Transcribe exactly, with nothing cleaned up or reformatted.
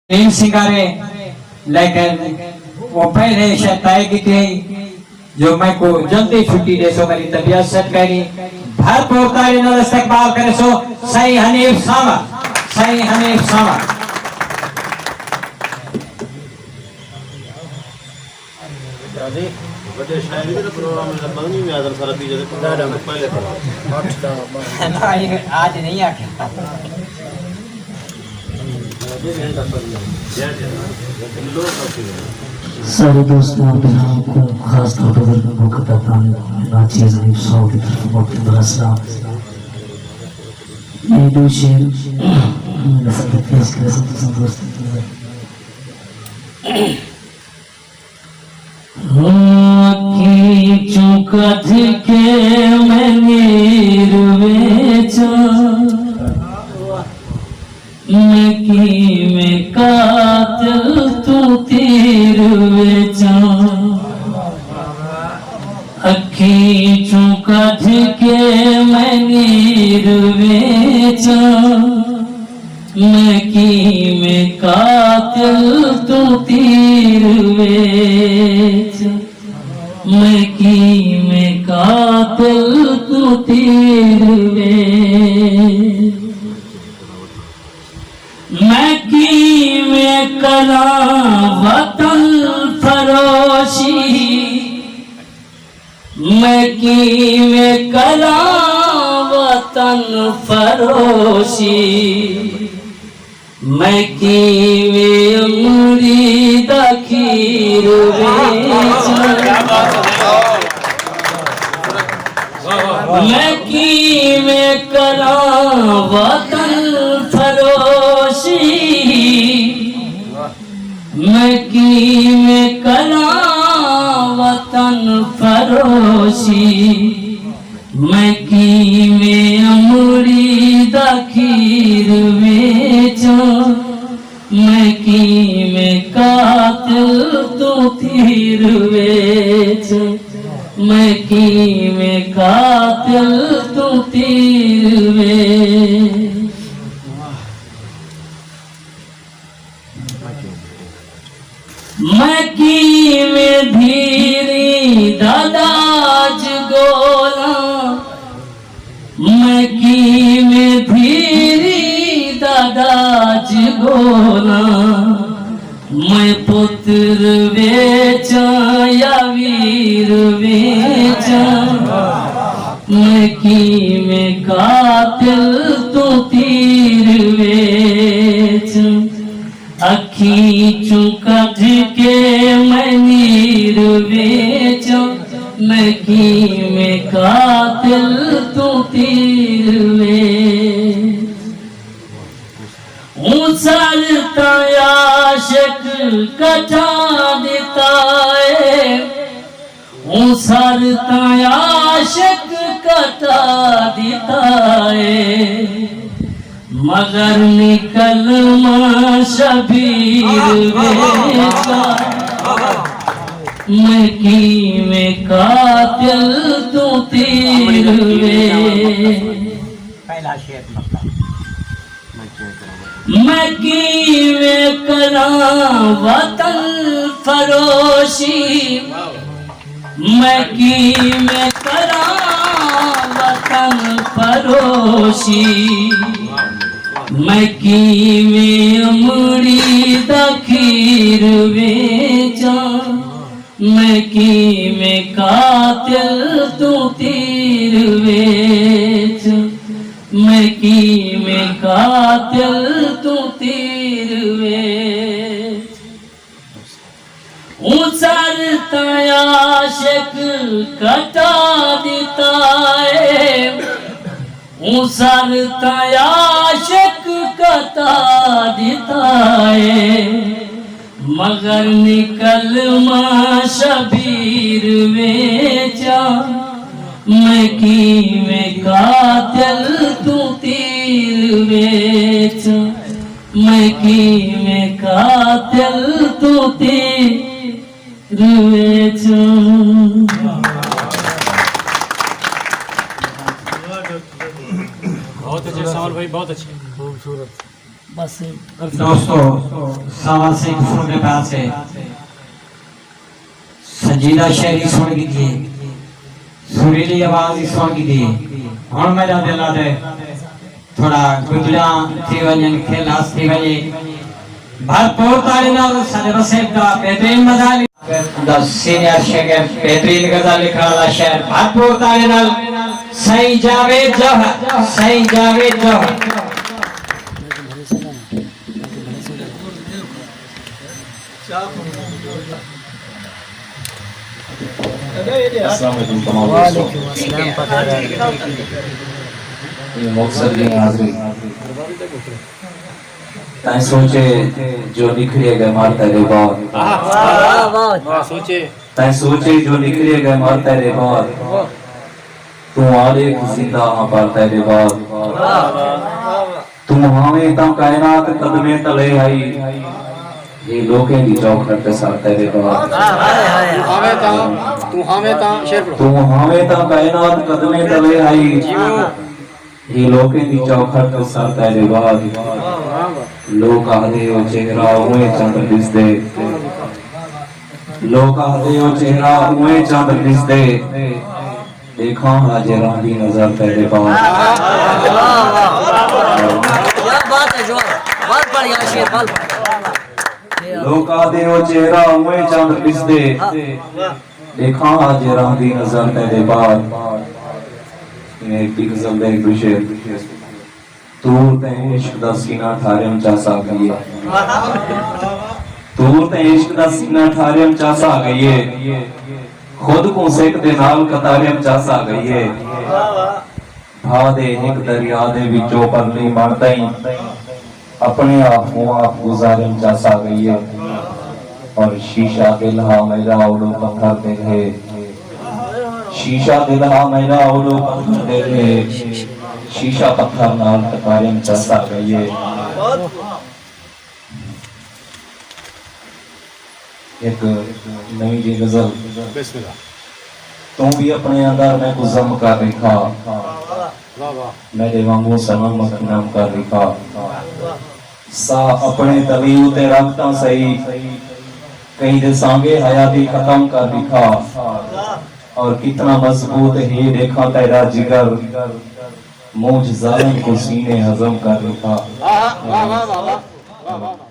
تین سنگارے، لیکن وہ پہلے شاید طے کیتی ہے جو میں کو جلدی چھٹی دے سو، میری طبیعت سیٹ کری۔ بھرپور تالی نال استقبال کرے سو سائیں حنیف سانوت، سائیں حنیف سانوت۔ وݙے شاعری دا پروگرام ہے، پتہ نہیں میں آدم سارا پیجے تے پروگرام پہلے پڑھا۔ آج نہیں آکھیا۔ سارے دوستاں اور بھراواں کو، خاص طور پر بزرگوں کو، قطعتاً ناچیز حنیف صاحب کی طرف محبت بھرا سلام۔ یہ دو شعر میں سب پیش کرے سب دوستوں کو۔ اکھیں چوں کڈھ کے میں نیر ویچاں، میں کیویں قاتل توں تیر ویچاں۔ اکھیں چوں کڈھ کے میں نیر ویچاں، میں کیویں قاتل توں تیر ویچاں، میں کیویں قاتل توں تیر ویچاں۔ میں کیویں کراں وطن فروشی، میں کیویں کراں وطن فروشی، میں کیویں امڑی دا کھیر ویچاں۔ میں کیویں کراں وطن فروشی، میں کیویں کراں وطن فروشی، میں کیویں امڑی دا کھیر ویچاں، میں کیویں قاتل توں تیر ویچاں، میں کیویں قاتل توں تیر ویچاں۔ میں کیویں دھیری دا ݙاج ڳولاں، میں کیویں دھیری دا ݙاج ڳولاں، میں پتر ویچاں یا ویر ویچاں، میں کیویں قاتل توں تیر ویچاں۔ اکھیں چوں کڈھ کے میں نیر ویچاں، میں کیویں قاتل توں تیر ویچاں۔ اوں سر تاں عاشق کٹا ݙتا اے، اوں سر تاں عاشق کٹا ݙتا اے، مگر نکلواں شبیر ویچاں، میں کیویں قاتل توں تیر ویچاں۔ پہلا شعر مکا۔ میں کیویں کراں وطن فروشی، میں کیویں کراں وطن فروشی، میں کیویں امڑی دا کھیر ویچاں، میں کیویں قاتل توں تیر ویچاں، میں کیویں قاتل توں تیر ویچاں۔ اوں سر تاں عاشق کٹا ݙتا اے، اوں سر تاں عاشق کٹا ݙتا اے، مگر نکلواں شبیر ویچاں، میں کیویں قاتل توں تیر ویچاں، میں کیویں قاتل توں تیر ویچاں۔ بہت اچھے سوال بھائی، بہت اچھے۔ خوبصورت۔ بس دوستو، ساواں سنگھ سن دے پاسے سنجیدہ شاعری سن گھدی ہے، سریلی آواز ہی سن گھدی ہے۔ ہن میرا دل آدھے تھوڑا گجراں تھی ونڄن، کھل ہس تھی ونڄے۔ بھرپور تاڑی نال ساݙے وسیب دا بہترین مزاح دا سینئر شاگرد، بہترین غزل لکھݨ والا شاعر، بھرپور تاڑی نال سائیں جاوید جوہر، سائیں جاوید جوہر۔ السلام علیکم تمام دوستوں۔ وعلیکم السلام۔ یہ مقصد دی حاضری۔ تائیں سوچے جو نکھڑیے ڳئے مر تیݙے بعد۔ واہ، واہ۔ تائیں سوچے جو نکھڑیے ڳئے مر تیݙے بعد۔ توں آ ݙیکھ زندہ ہاں پر تیݙے بعد۔ توں ہاویں تاں کائنات قدمیں تلے ہئی، ہے لوکیں دی چوکھٹ تے سر تیݙے بعد۔ توں ہاویں تاں، توں ہاویں تاں شعر پڑھو۔ توں ہاویں تاں کائنات قدمیں تلے ہئی، ہے لوکیں دی چوکھٹ تے سر تیݙے بعد۔ لوک آہدے او چہرہ اونویں چندر ݙسدے، لوک آہدے او چہرہ اونویں چندر ݙسدے۔ ݙیکھاں ہا جے رہندی نظر تیݙے بعد۔ واہ، واہ، واہ، واہ۔ کیا بات ہے جوان، ول پڑھ یار شعر، ول پڑھ۔ لوک آہدے او چہرہ اونویں چندر ݙسدے۔ ݙیکھاں ہا جے رہندی نظر تیݙے بعد۔ میں ہک ٻئی غزل دے ہک ٻئے شعر۔ تور تیں عشق دا سینہ ٹھاریم چا سا ڳئی ہے۔ تور تیں عشق دا سینہ ٹھاریم چا سا ڳئی ہے۔ خود کوں سک دے نال قطاریم چا سا ڳئی ہے۔ بھا دے ہک دریا دے وچوں پرلی مڑ تئیں اپݨے آپ کوں آپ گزاریم چا سا ڳئی ہے۔ اور شیشہ دل ہا میݙا اوݙو پتھر دل ہے۔ شیشہ دل ہا میݙا اوݙو پتھر دل ہے۔ شیشہ پتھر نال ٹکاریم چا سا ڳئی ہے۔ ہک نویں جی غزل۔ بسم اللہ۔ توں وی اپݨے اندر میکوں ضم کر ݙکھا۔ واہ واہ۔ میݙے وانگوں صنم اکھیں نم کر ݙکھا۔ ساہ اپݨے تلی اتے رکھ تاں سہی، کہیں دے سانگے حیاتی ختم کر ݙکھا۔ اور کتنا مضبوط ہے ݙیکھاں تیݙا جگر، مونجھ ظالم کوں سینے ہضم کر ݙکھا۔ واہ واہ واہ واہ۔